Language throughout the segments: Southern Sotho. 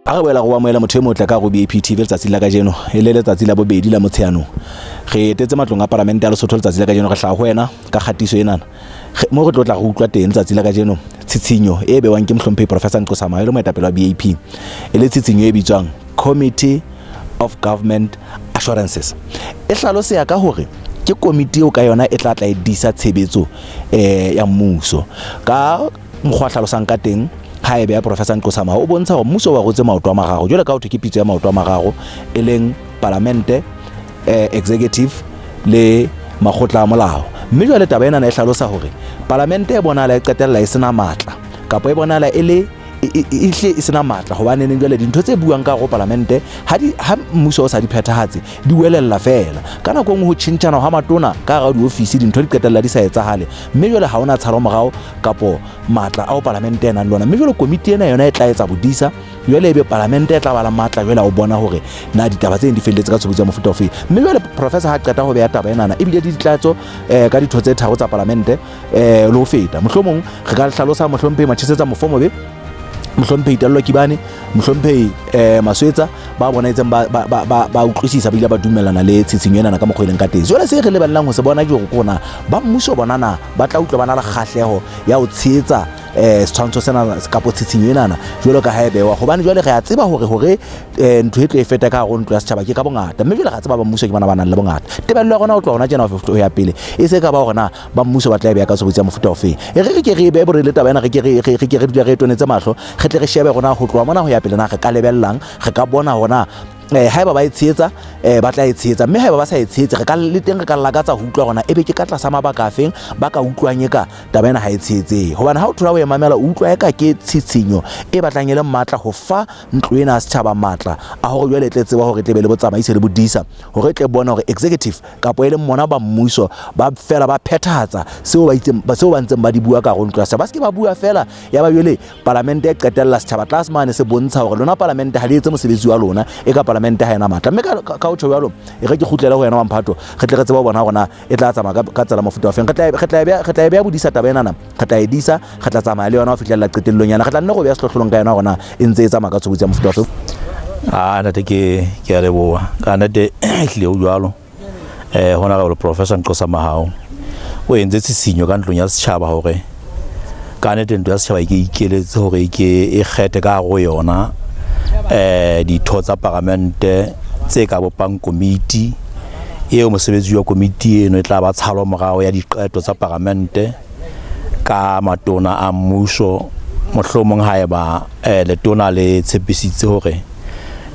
Ha re boela re o amohela motho e motle ka go BAPTV letsatsing la kajeno e le letsatsi la bobedi la Motsheanong. Re etetse matlong a Palamente a Lesotho letsatsi la kajeno re hlaha ho wena ka kgatiso enana. Mo re tlo tla re utlwa teng letsatsi la kajeno tshitshinyo e bewang ke mohlomphehi Professor Nqosa Mayo le moetapele wa BAP e le tshitshinyo e bitswang Committee of Government Assurances. E hlaloseha ka hore ke komiti eo ka yona e tla tla e disa tshebetso ya mmuso. Ka mokgwa a hlalosang ka teng ha e beha Professor Nqosa Maho o bontsha hore mmuso o arotse maoto a mararo jwale ka ho thwe ke pitso ya maoto a mararo e leng palamente, executive le makgotla a molao. Mme jwale taba enana e hlalosa hore palamente e bonahala e qetella e sena matla kapa e bonahala e le e hle e sena matla hobane neng jwale dintho tse buang ka hare ho palamente ha di ha mmuso o sa di phethahatse di welella fela. Ka nako e nngwe ho tjhentjhana hwa matona ka hara diofisi dintho di qetella di sa etsahale mme jwale ha hona tshalo morao kapo matla ao palamente e nang le ona. Mme jwale komiti ena yona e tla etsa bodisa jwale ebe palamente e tla ba le matla jwale a o bona hore na ditaba tse di felletse ka tshobotsi ya mofuta ofe. Mme jwale professor ha qeta ho beha taba enana ebile di ditlatso ka ditho tse tharo tsa palamente le ho feta. Mohlomong re ka hlalosa mohlomphehi Machesetsa Mofomobe, mohlomphehi Tello Kibane, mohlomphehi Maswetsa ba bonahetseng ba utlwisisa ba ile ba dumellana le tshitshinyo enana ka mokgwa e leng ka teng. Jwale se re lebellang ho se bona ke hore kona ba mmuso bona na ba tla utlwa ba na le kgahleho ya ho tshehetsa setshwantsho sena kapo tshitshinyo enana jwalo ka ha e bewa, hobane jwale re a tseba hore ntho e tlo e feta ka hare ho ntlo ya setjhaba ke ka bongata, mme jwale re a tseba ba mmuso ke bona ba nang le bongata. Tebello ya rona ho tloha hona tjena ho ya pele e se ka ba hore na ba mmuso ba tla e beha ka tshobotsi ya mofuta ofeng. E re re ke re e behe bore le taba ena, re ke re re ke re dule re e tonetse mahlo, re tle re shebe rona ho tloha mona ho ya pele na re ka lebellang, re ka bona hore na haeba ba e tshehetsa ba tla e tshehetsa, mme haeba ba sa e tshehetse re ka le teng re ka lakatsa ho utlwa hore na ebe ke ka tlasa mabaka a feng ba ka utlwang eka taba ena ha e tshehetsehe. Hobane ha o thola o e mamela o utlwa eka ke tshitshinyo e batlang e le matla ho fa ntlo ena ya setjhaba matla a hore jwale e tle tseba hore e tle be le botsamaisi le bodisa, hore e tle bone hore executive kapo e leng mona ba mmuso ba fela ba phethahatsa seo ba itseng seo ba ntseng ba di bua ka hare ho ntlo ya setjhaba. Ba se ke ba bua fela ya ba jwale palamente e qetella setjhaba tlase mane se bontsha hore lona palamente ha le etse mosebetsi wa lona, e ka palamente ha ena matla. Mme ka ho tjho jwalo e re ke kgutlele ho wena wa Mphato, re tle re tsebe ho bona hore na e tla tsamaya ka tsela mofuta ofeng. Re tla e beha bodisa taba enana, re tla e disa, re tla tsamaya le yona ho fihlella qetellong yana, re tla nne go beha sehlohlolong ka yona hore na e ntse e tsamaya ka tshobotsi ya mofuta ofeng. Ntate ke a leboha ka nnete, ehlile ho jwalo. Honorable Professor Nqosa Mahao o entse tshisinyo ka ntlong ya setjhaba hore ka nnete ntlo ya setjhaba e ke ikeletse hore e ke e kgethe ka hare ho yona ditho tsa paramente tse ka bopang komiti eo. Mosebetsi wa komiti eno e tla ba tshalo morao ya diqeto tsa paramente ka matona a mmuso. Mohlomong haeba letona le tshepisitse hore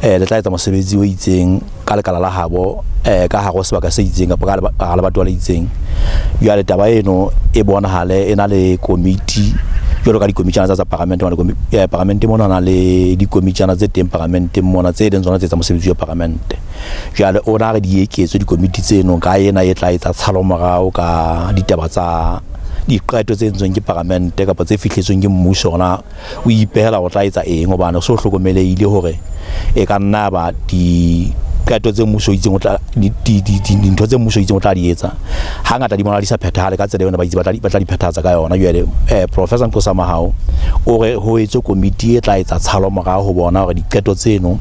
le tla etsa mosebetsi o itseng ka lekala la habo ka hare ho sebaka se itseng kapa ka hara lebatowa le itseng, jwale taba eno e bonahale e na le komiti jwalo ka dikomitjana tsa paramente. Paramente mona na le dikomitjana tse teng paramenteng mona tse leng tsona tse etsa mosebetsi wa paramente. Jwale o na re di eketswe dikomiti tseno ka ena e tla etsa tshalo morao ka ditaba tsa diqeto tse entsweng ke paramente kapa tse fihletsweng ke mmuso, hona o ipehela o tla etsa eng, hobane o so hlokomelehile hore e ka nna ba diqeto tse mmuso itseng o tla dintho tse mmuso itseng o tla di etsa hangata di bona di sa phethahale ka tsela yona ba itse ba tla di phethahatsa ka yona. Jwale Professor Nqosa Mahao o re ho etswe komiti e tla etsa tshalo morao ho bona hore diqeto tseno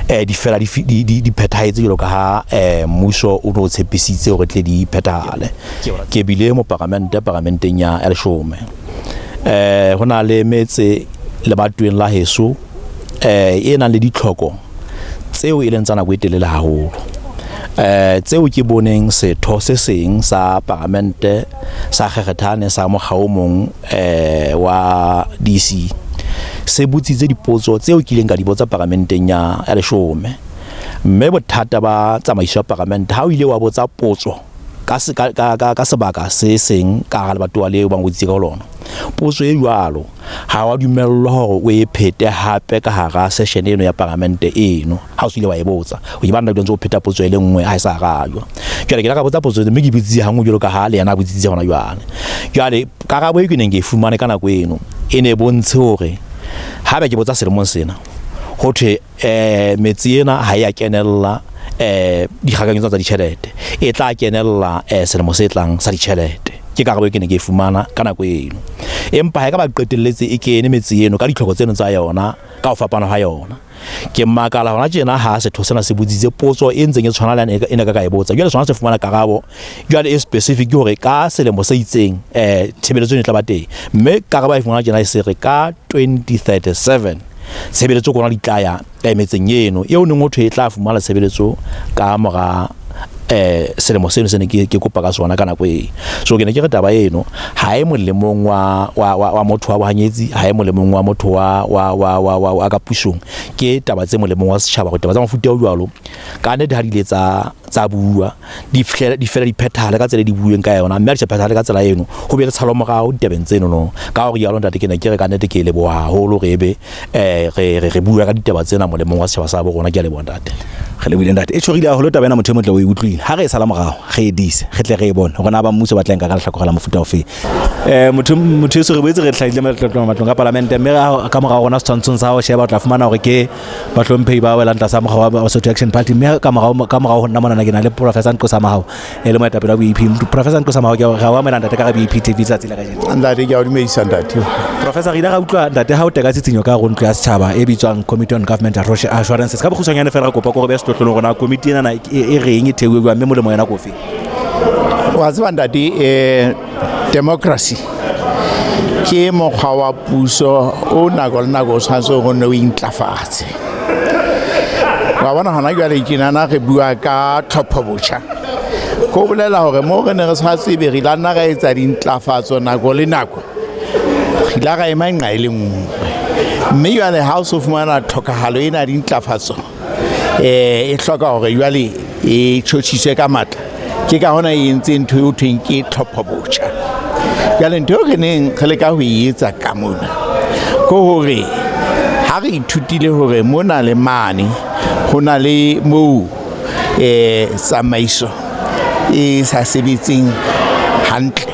di fela di phethahetse jwalo ka ha mmuso o no tshepisitse hore tle di phethahale. Ke bile moparamente paramenteng ya leshome. Ho na le metse lebatoweng la heso e nang le ditlhoko tseo e leng tsa nako e telele haholo, tseo ke boneng setho se seng sa paramente sa Kgekgethane sa mokga o mong wa DC se botsitse dipotso tseo ke ileng ka di botsa paramenteng ya leshome. Mme bothata ba tsamaiso ya paramente, ha o ile wa botsa potso ka sebaka se seng ka hara lebatowa leo ba ngodisitse ka ho lona, potso e jwalo ha wa dumellwa hore o e phete hape ka hara session eno ya paramente eno. Ha o se ile wa e botsa, o ke ba nna ntse o pheta potso e le nngwe ha e sa arajwa. Jwale ke la ka botsa potso mme ke botsitse hanngwe jwalo ka ha le yena a botsitse hona jwale. Jwale karabo e ke neng ke e fumane ka nako eno e ne bontshe hore haebe ke botsa selemong sena ho thwe metse ena ha e a kenella dikgakanyo tsa ditjhelete, e tla kenella selemo se tlang sa ditjhelete. Ke karabo e ke ne ke e fumana ka nako eno. Empa ha e ka ba qetelletse e kene metse eno ka ditlhoko tseno tsa yona Ka ho fapana ha yona. Ke makala hona tjena ha setho sena se botsitse potso e ntseng e tshwana le yane e ne ka ka e botsa. Jwale sona se fumana karabo jwale e specific ke hore ka selemo se itseng tshebeletso e tla ba teng. Mme karabo e fumana tjena e se re ka 2037 tshebeletso kona di tla ya metseng eno eo neng ho thwe e tla fumana tshebeletso ka mora selemo seno se ne ke kopa ka sona ka nako e. So ke ne ke re taba eno ha e molemong wa motho wa bohanyetsi, ha e molemong wa motho wa ka pusong, ke taba tse molemong wa setjhaba. Go taba tsa mofuta o jwalo ka nnete ha di ile tsa bua di fela di phethahale ka tsela e di bueng ka yona, mme ha di sa phethahale ka tsela eno ho be le tshalo morao ditabeng tseno no. Ka hore jalo ntate ke ne ke re ka nnete ke leboha haholo re ebe re bua ka ditaba tsena molemong wa setjhaba sa bo rona. Ke a leboha ntate. Re lebohile ntate. E tjhorile haholo taba ena, motho e motle o e utlwile. Ha re e sala morao re e dise, re tle re e bone hore na ba mmuso ba tla nka ka lehlakore la mofuta ofe. Motho eso re boetse re hlahile matlong a palamente, mme ka morao rona setshwantshong sa ho sheba o tla fumana hore ke bahlomphehi ba welang tlasa mokgwa wa Basotho Action Party. Mme ka morao ho nna monana ke na le Professor Nqosa Mahao e le moetapele wa BAP. Professor Nqosa Mahao, ke re o amohela ntate ka BAP TV tsatsi la kajeno. Ntate, ke a o dumedisa ntate. Professor, re ile ra utlwa ntate ha o teka tsitsinyo ka hare ho ntlo ya setjhaba e bitswang Committee on Government Assurances. Ka bokgutshwanyane fela re kopa ko re behe sehlohlolong rona komiti enana e reng, e theuwe jwang, mme molemo yona ke ofe? Wa tseba ntate, democracy ke mokgwa wa puso o nako le nako o tshwanetse o nne o intlafatse. Wa bona hona jwale tjenana re bua ka tlhopho botjha, ko bolela hore mo re ne re tshwanetse ebe re la nna ra etsa dintlafatso nako le nako, re ile ra ema nqa e le nngwe. Mme jwale ha o so fumana tlhokahalo ena ya dintlafatso, e hloka hore jwale e tjhotjhiswe ka matla. Ke ka hona e entse ntho eo thweng ke tlhopho botjha. Jwale ntho eo re neng re leka ho e etsa ka mona ke hore ha re ithutile hore mona le mane ho na le moo tsamaiso e sa sebetseng hantle,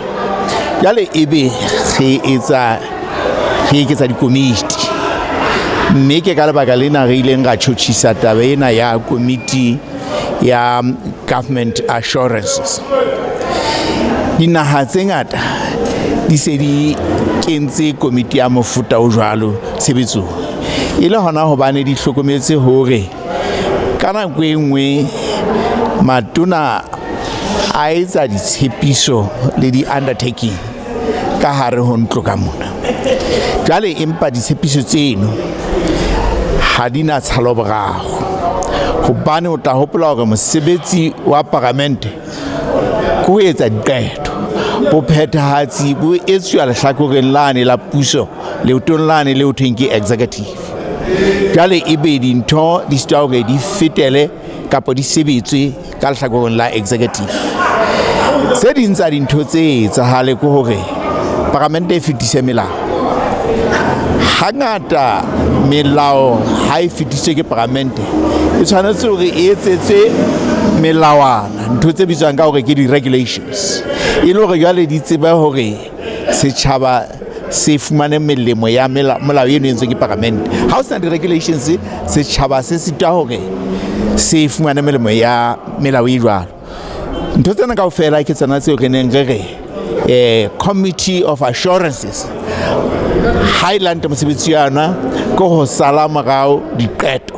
jwale ebe re eketsa dikomiti. Mme ke ka lebaka lena re ileng ra tjhotjhisa taba ena ya komiti ya government assurances. Dinaha tse ngata di se di kentse komiti ya mofuta o jwalo tshebetsong, e le hona hobane di hlokometse hore ka nako e nngwe matona a etsa ditshepiso le di-undertaking ka hare ho ntlo ka mona. Jwale empa ditshepiso tseno ha di na tshaloboraro, hobane o tla hopola hore mosebetsi wa paramente ke ho etsa diqeto. Bophethahatsi bo etsuwa lehlakoreng lane la puso, leotong lane le ho thweng ke executive. Jwale ebe dintho di sitwa hore di fetele kapa di sebetswe ka lehlakoreng la executive. Tse ding tsa dintho tse etsahale ke hore paramente e fetise melao. Hangata melao ha e fetisitswe ke paramente e tshwanetse hore e etsetswe melawana, ntho tse bitswang ka hore ke di-regulations, e le hore jwale di tsebe hore setjhaba se fumane melemo ya molao eno e entsweng ke paramente. Ha o sena di-regulations, setjhaba se sitwa hore se fumane melemo ya melao e jwalo. Ntho tsena kaofela ke tsona tseo re neng re re Committee of Assurances ha e lante mosebetsi wa yona ke ho sala morao diqeto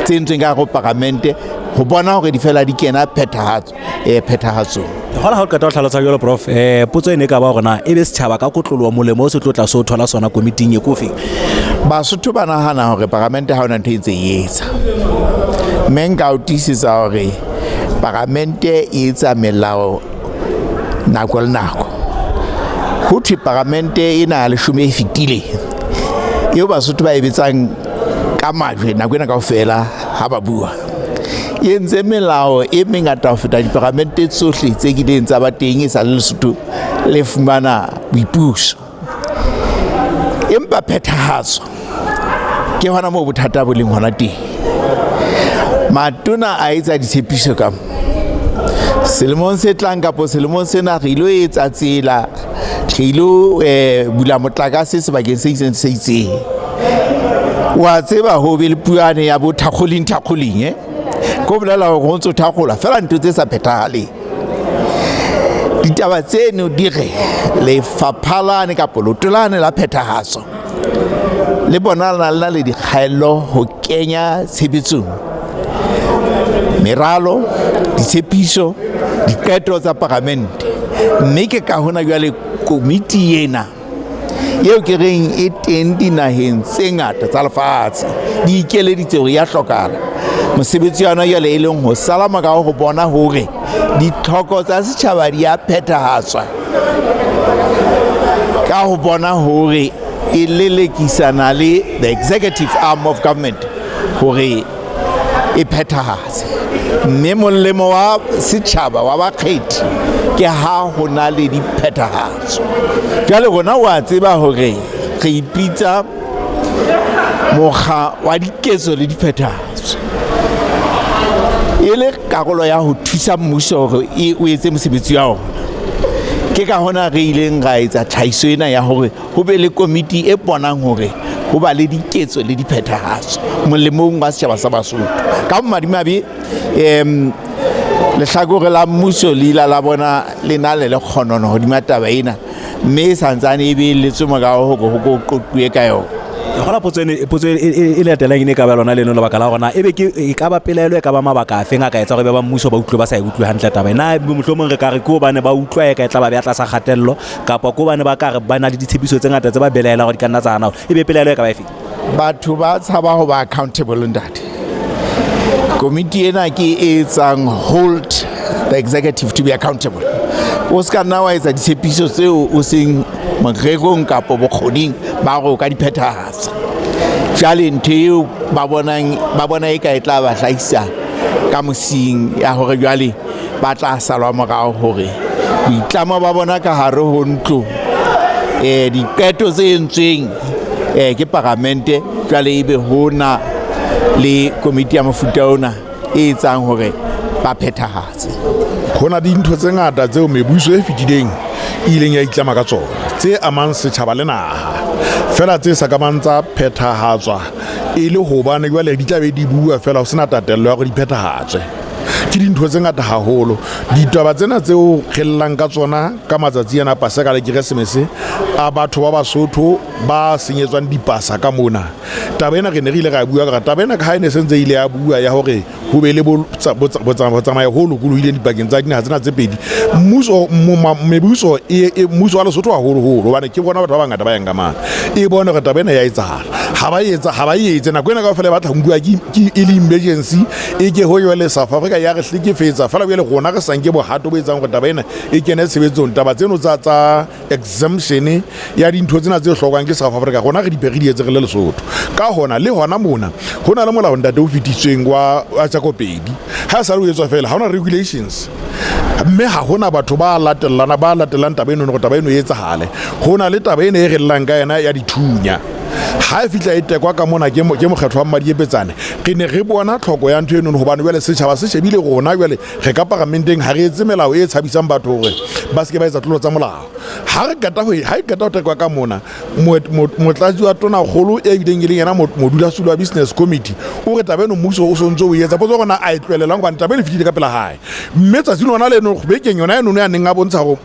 tse entsweng ka hare ho paramente ho bona hore di fela di kena phethahatsong. Hona ha o qeta ho hlalosa jwalo prof, potso ene e ka ba hore na ebe setjhaba ka kotloloha molemo o se tlo tla so thola sona komiting e kofe? Basotho ba nahana hore paramente ha hona ntho e ntse e etsa. Mme nka o tiisetsa hore paramente e etsa melao nako le nako. Ho thwe paramente ena ya leshome e fetileng eo Basotho ba e bitsang ka majwe nako ena kaofela ha ba bua, e entse melao e mengata ho feta diparamente tsohle tse kileng tsa ba teng e sa le Lesotho le fumana boipuso. Empa phethahatso ke hona moo bothata bo leng hona teng. Matona a etsa ditshepiso ka selemong se tlang kapo selemong sena re ilo etsa tsela, re ilo bula motlakase sebakeng se itseng se itseng. Wa tseba ho be le puane ya bo thakgoleng thakgoleng, Ko bolela hore ho ntso thakgola fela ntho tse sa phethahaleng. Ditaba tseno di re lefapha lane kapo leoto lane la phethahatso Le bona le na le dikgaello ho kenya tshebetsong meralo, ditshepiso, diqeto tsa paramente. Mme ke ka hona jwale komiti ena eo ke reng e teng dinaheng tse ngata tsa lefatshe di ikeleditse hore ya hlokahala. Mosebetsi wa yona jwale e leng ho sala morao ho bona hore ditlhoko tsa setjhaba di a phethahatswa ka ho bona hore e lelekisana le the executive arm of government hore e phethahatse. Mme molemo wa setjhaba wa bakgethi ke ha ho na le diphethahatso. Jwale rona wa tseba hore re ipitsa mokga wa diketso le diphethahatso e le karolo ya ho thusa mmuso hore o etse mosebetsi wa ona. Ke ka hona re ileng ra etsa tlhahiso ena ya hore ho be le komiti e bonang hore ho ba le diketso le diphethahatso molemong wa setjhaba sa Basotho. Ka bomadimabe lehlakore la mmuso le ile la bona le na le lekgonono hodima taba ena, mme e santsane e beelletswe morao hore ho ko qoquwe ka yona. Ke kgola potso ene, potso e latelang e ne e ka ba lona leno lebaka la hore na ebe ke e ka ba pelaelo, e ka ba mabaka a feng a ka etsa hore be ba mmuso ba utlwe ba sa e utlwe hantle taba ena. Na mohlomong re ka re ke hobane ba utlwa e ka e tla ba beha tlasa kgatello, kapa ke hobane ba ka re ba na le ditshepiso tse ngata tse ba belaelang hore di ka nna tsa hana hore ebe pelaelo e ka ba efe? Batho ba tshaba ho ba accountable ntate. Komiti ena ke e etsang hold the executive to be accountable. O se ka nna wa etsa ditshepiso tseo o seng morerong kapa bokgoning ba hore o ka di phethahatsa. Jwale ntho eo ba bonang, ba bona e ka e tla ba hlahisa ka mosing ya hore jwale ba tla salwa morao hore boitlamo ba bona ka hare ho ntlo, diqeto tse entsweng ke paramente, jwale ebe hona le komiti ya mofuta ona e etsang hore ba phethahatse. Ho na dintho tse ngata tseo mebuso e fetileng e ileng ya itlama ka tsona tse amang setjhaba le naha, fela tse sa kamang tsa phethahatswa e le hobane jwale di tla be di bua fela ho sena tatello ya hore di phethahatswe. Ke dintho tse ngata haholo. Ditaba tsena tseo re llang ka tsona ka matsatsi ana a Paseka le Keresemese a batho ba Basotho ba senyetswang dipasa ka mona. Taba ena re ne re ile ra bua ka taba ena ka ha e ne se ntse ile ya bua ya hore ho be le botsamaya ho lokolohileng dipakeng tsa dinaha tsena tse pedi. Mmuso, mebuso mmuso wa Lesotho haholoholo, hobane ke bona batho ba bangata ba yang ka mane, e bone hore taba ena ya etsahala. Ha ba etsa, ha ba etse nako ena kaofela e batla ho nkuwa ke e le emergency, e ke ho jwale South Africa ya re hlekefetsa fela jwale rona re sa nke bohato bo etsang hore taba ena e kene tshebetsong. Taba tseno tsa exemption ya dintho tsena tse hlokwang ke South Africa rona re di re di etse re le Lesotho. Ka hona le hona mona ho na le molao ntate o fetisitsweng wa Tjakopedi. Ha sa le o etswa fela ha hona regulations, mme ha hona batho ba latellana ba latellang taba eno hore taba eno e etsahale. Ho na le taba ena e re llang ka yena ya dithunya. Ha e fihla e tekwa ka mona ke mokgetho wa Mmadiepetsane, re ne re bona tlhoko ya ntho eno hobane jwale setjhaba se shebile rona jwale re ka paramenteng ha re etse melao e tshabisang batho hore ba se ke ba etsa tlolo tsa molao. Ha re qeta ho ha e qeta ho tekwa ka mona, motlatsi wa tonakgolo e bileng e leng yena modulasetulo wa business committee o re taba eno mmuso o sontso o etsa. Potso hore na a e tlohelelang hobane taba eno e fihlile ka pela hae. Mme tsatsi lona leno bekeng yona eno ya neng a bontsha hore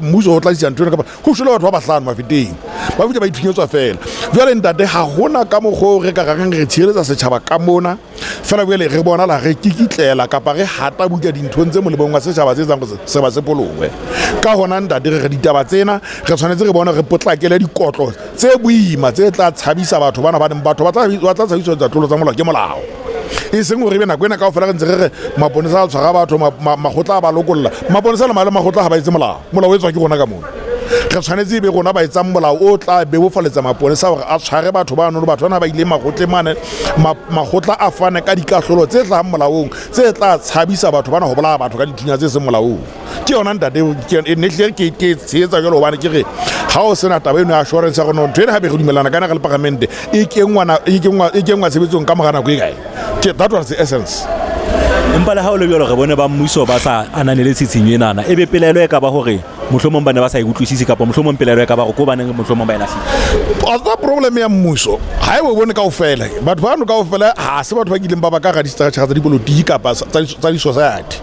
mmuso o tla tlisa ntho eno kapa ho shwele batho ba bahlano mafeteng ba fihla ba ithunyetswa fela. Jwale ntate ha hona ka mokgwa o re ka reng re tshireletsa setjhaba ka mona fela jwale re bona la re kikitlela kapa re hata buka dinthong tse molemong wa setjhaba tse etsang hore seba se polowe. Ka hona ntate re re ditaba tsena re tshwanetse re bone re potlakele dikotlo tse boima tse tla tshabisa batho bana, hobane batho ba tla tshabiswa tlolo tsa molao ke molao. E seng hore ebe nako ena kaofela re ntse re re maponesa a tshwara batho, makgotla a ba lokolla. Maponesa le makgotla ha ba etse molao, molao o etswa ke rona ka mona. Re tshwanetse ebe rona ba etsang molao o tla bebofaletsa maponesa hore a tshware batho bano le batho bana ba ileng makgotleng mane, makgotla a fane ka dikahlolo tse hlahang molaong tse tla tshabisa batho bana ho bolaya batho ka dithunya tse seng molaong. Ke yona ntate, ne hlile ke tshehetsa jwalo hobane ke re ha o sena taba eno ya assurance ya rona, ntho ena haebe re dumellana ka yona re le paramente e kenngwa tshebetsong ka mora nako e kae? Ke that was the essence. Empa le ha o le jwalo re bone ba mmuso ba sa ananele tshitshinyo enana, ebe pelaelo e ka ba hore Mohlomong ba ne ba sa e utlwisise, kapa mohlomong pelaelo e ka ba gore ko baneng mohlomong ba e lahlile. A tseba problem ya mmuso ha e bo bone kaofela. Batho bano kaofela ha se batho ba kileng ba ba ka ga di-structure tsa dipolotiki kapa tsa di-society,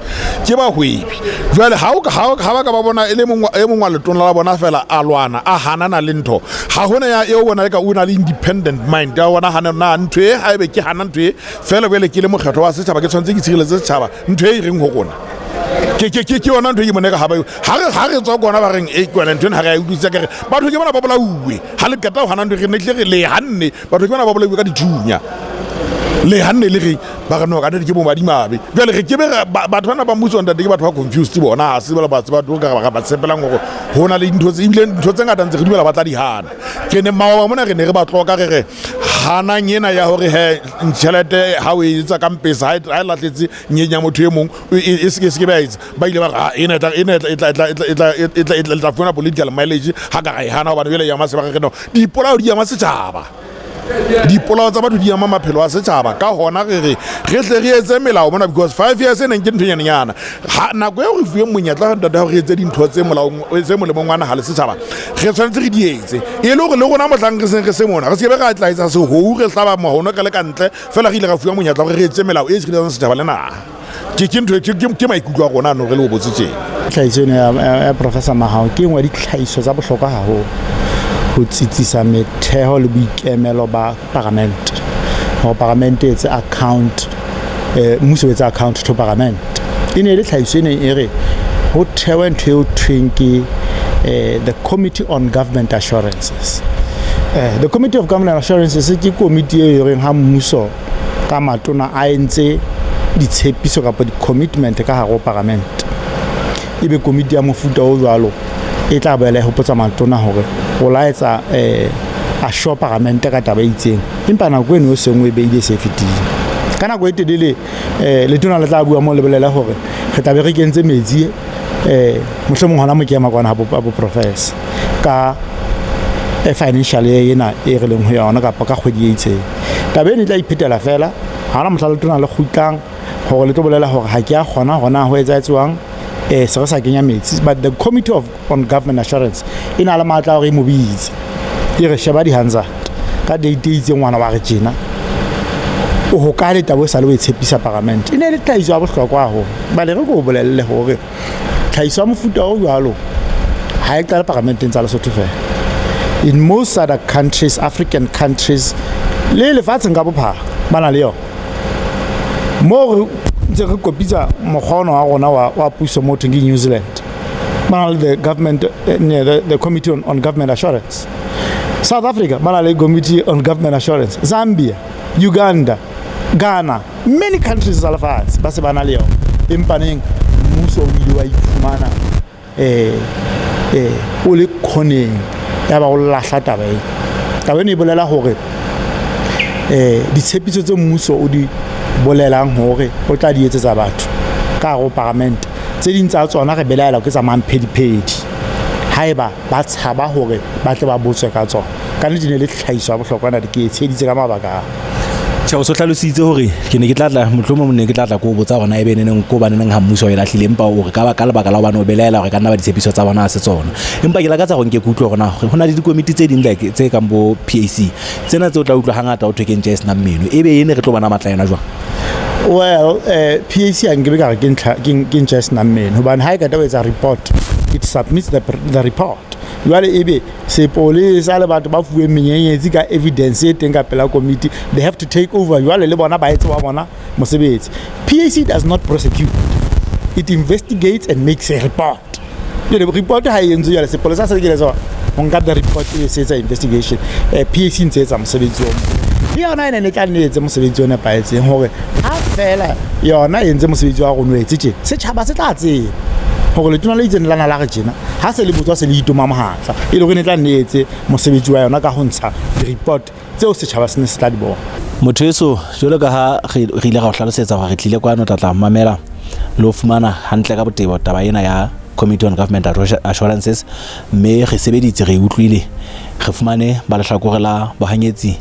ke bahwebi. Jwale ha o ka- ha ha ba ka ba bona e le e mong wa letona la bona fela a lwana, a hanana le ntho, ha hona ya eo bona e ka o na le independent mind ya bona hana na ntho e. Ha ebe ke hana ntho e fela, jwale ke le mokgetho wa setjhaba, ke tshwanetse ke tshireletse setjhaba. Ntho e e reng ho rona ke yona ntho e ke mone ka ha ba ha re tswa kona ba reng e ke yona ntho ena, ha re a utlwisisa. Ke re batho ke bona ba bolauwe ha le qeta ho hana ntho, re ne tlile re le hanne, batho ke bona ba bolauwe ka dithunya le hanne le re ba re no ka nnete ke bo madimabe. Jwale re kebe batho bana ba mmuso, ntate, ke batho ba confused bona. Ha se ba se batho ka ba tshepelang hore ho na le dintho tse, ebile ntho tse ngata ntse re dumela ba tla di hana. Ke ne maoba mona re ne re ba tloka, re re hanang ena ya hore he tjhelete ha o e etsa ka mpesa ha e lahletse nyenya motho e mong e se ke ba etsa. Ba ile ba re, "Ah, ena e tla fumana political mileage ha ka ra e hana," hobane jwale e ama sebaka. Re no dipolao di ama setjhaba, dipolao tsa batho di ama maphelo a setjhaba. Ka hona re re re tle re etse melao mona, because 5 years e neng ke ntho e nyanenyana ha nako eo re fuweng monyetla, ntate, ha re etse dintho tse molaong, tse molemong wa naha le setjhaba, re tshwanetse re di etse e le hore le rona mohlang re seng re se mona, re se ke be ra tla etsa sehou, re hlaba mahono re le ka ntle fela. Re ile ra fuwa monyetla hore re etse melao e tshireletsang setjhaba le naha. Ke ntho ke maikutlo a rona ano re le o botse tjena. Tlhahiso ena ya Professor Mahao ke engwe ya ditlhahiso tsa bohlokwa haholo ho tsitsisa metheho le boikemelo ba paramente, hore paramente e etse account, mmuso o etse account to paramente. E ne e le tlhahiso e neng e re ho thewe ntho eo thweng ke the Committee on Government Assurances. The Committee of Government Assurances ke komiti e reng ha mmuso ka matona a entse ditshepiso kapa di-commitment ka hare ho paramente, ebe komiti ya mofuta o jwalo e tla boela e hopotsa matona hore o la etsa assure paramente ka taba e itseng, empa nako eno e seng o e beile e se e fetile ka nako e telele. Letona le tla bua mo le bolele hore re tla be re kentse metsi, mohlomong hona mo ke ema kwana ha bo professor ka financial year ena e re leng ho yona kapa ka kgwedi e itseng. Taba eno e tla iphetela fela. Ha hona mohla letona le kgutlang hore le tlo bolela hore ha ke a kgona hore na ho etsaetswang, se re sa kenya metsi. But the Committee on Government Assurance e na le matla a hore e mo bitse, e re sheba di-Hansard ka date e itseng, ngwana wa re tjena o ho kae le taba o sa le o e tshepisa paramente. E ne e le tlhahiso ya bohlokwa haholo. Bale re ko o bolelle hore tlhahiso ya mofuta o jwalo ha e qale paramenteng tsa Lesotho fela. In most other countries, African countries le lefatsheng ka bophara, ba na le yona. Mo re ntse re kopitsa mokgwa ona wa rona wa puso mo thweng ke New Zealand, ba na le the government the Committee on Government Assurance. South Africa ba na le Committee on Government Assurance. Zambia, Uganda, Ghana, many countries tsa lefatshe ba se ba na le yona. Empa neng mmuso o ile wa iphumana o le khoneng ya ba o lahla taba ena. Taba ena e bolela hore ditshepiso tse mmuso o di bolelang hore o tla di etsetsa batho ka hare ho paramente, tse ding tsa tsona re belaela ke tsa mamphediphedi haeba ba tshaba hore ba tle ba botswe ka tsona. Ka nnete ne le tlhahiso ya bohlokwa na ke e tsheheditse ka mabaka a. Tjhe, o so hlalositse hore ke ne ke tla tla, mohlomong ne ke tla tla ko botsa hore na ebe neneng ko baneneng ha mmuso o e lahlile, empa o re ka lebaka la hobane o belaela hore ka nna ba ditshepiso tsa bona ha se tsona. Empa ke lakatsa hore nke ke utlwe hore na ho na le dikomiti tse ding like tse kang bo PAC tsena tse o tla utlwa hangata ho thwe ke ntja e senang meno, ebe ene re tlo bona matla yona jwang? Well, PAC a nkebe ka re ke ntlha ke ntja e senang meno, hobane ha e qeta ho etsa report, it submits the report. Jwale ebe sepolesa le batho ba fuweng menyenyetsi ka evidence e teng ka pela committee, they have to take over. Jwale le bona ba etse wa bona mosebetsi. PAC does not prosecute, it investigates and makes a report. Jwale report ha e entswe, jwale sepolesa se ke le ho nka the report e se etsa investigation. PAC ntse etsa mosebetsi o mong le yona ene ne tla nne etse mosebetsi o nepahetseng, hore ha fela yona e entse mosebetsi wa rona o etse tje, setjhaba se tla tseba hore letona le itseng lana la re tjena. Ha se le botswa, se le itoma mohatla, e le hore ne tla nne etse mosebetsi wa yona ka ho ntsha di-report tseo setjhaba se ne se tla di bona. Motho eso, jwalo ka ha re ile ra o hlalosetsa hore re tlile kwano tla mamela le ho fumana hantle ka botebo taba ena ya Committee on Government Assurances, mme re sebeditse, re utlwile. Re fumane ba lehlakore la bohanyetsi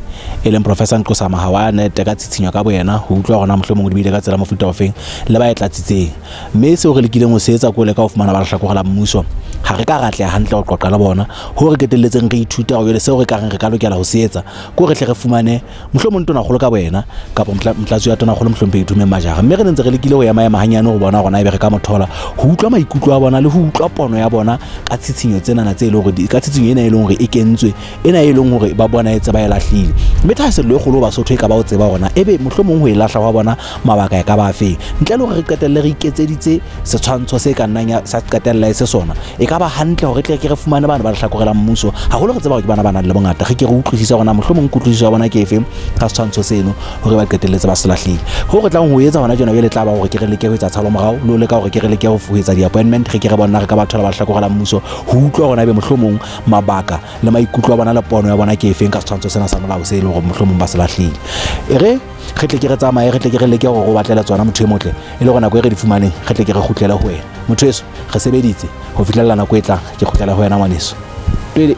e leng Professor Nqosa Mahawa a nete ka tshitshinyo ka boyena ho utlwa hore na mohlomong di bile ka tsela mofuta ofeng le ba e tlatsitseng. Mme seo re lekileng ho se etsa ko leka ho fumana ba lehlakore la mmuso, ha re ka ra atleha hantle ho qoqa le bona hoo re qetelletseng re ithuta hore jwale seo re ka reng re ka lokela ho se etsa ko re tle re fumane mohlomong tonakgolo ka boyena kapa motlatsi wa tonakgolo mohlomphehi Thumeng Majara. Mme re ne ntse re lekile ho ema-ema hanyane ho bona hore na ebe re ka mo thola ho utlwa maikutlo a bona le ho utlwa pono ya bona ka tshitshinyo tsenana tse e leng hore ka tshitshinyo ena e leng hore e kentswe ena e leng hore ba bona etse ba e lahlile. Mme thahasello e kgolo ho Basotho e ka ba ho tseba hore na ebe mohlomong ho e lahla hwa bona mabaka e ka ba afeng, ntle le hore re qetelle re iketseditse setshwantsho se ka nnang ya sa qetella e se sona. E ka ba hantle hore tle ke re fumane bana ba lehlakore la mmuso, haholo re tseba hore ke bana ba nang le bongata, re ke re utlwisise hore na mohlomong kutlwisiso ya bona ke efe ka setshwantsho seno hore ba qetelletse ba se lahlile. Ho re tlang ho etsa hona jona jwale tla ba hore ke re leke ho etsa tshalo morao le ho leka hore ke re leke ho etsa di-appointment, re ke re bona re ka ba thola ba lehlakore la mmuso ho utlwa hore na ebe mohlomong mabaka le maikutlo a bona le pono ya bona ke efeng ka setshwantsho sena sa molao se e leng hore mohlomong ba se lahlile. E re re tle ke re tsamaye, re tle ke re leke hore o batlele tsona motho e motle, e le hore nako e re di fumaneng re tle ke re kgutlele ho wena. Motho eso re sebeditse ho fihlella nako e tlang, ke kgutlela ho wena ngwaneso. Twele.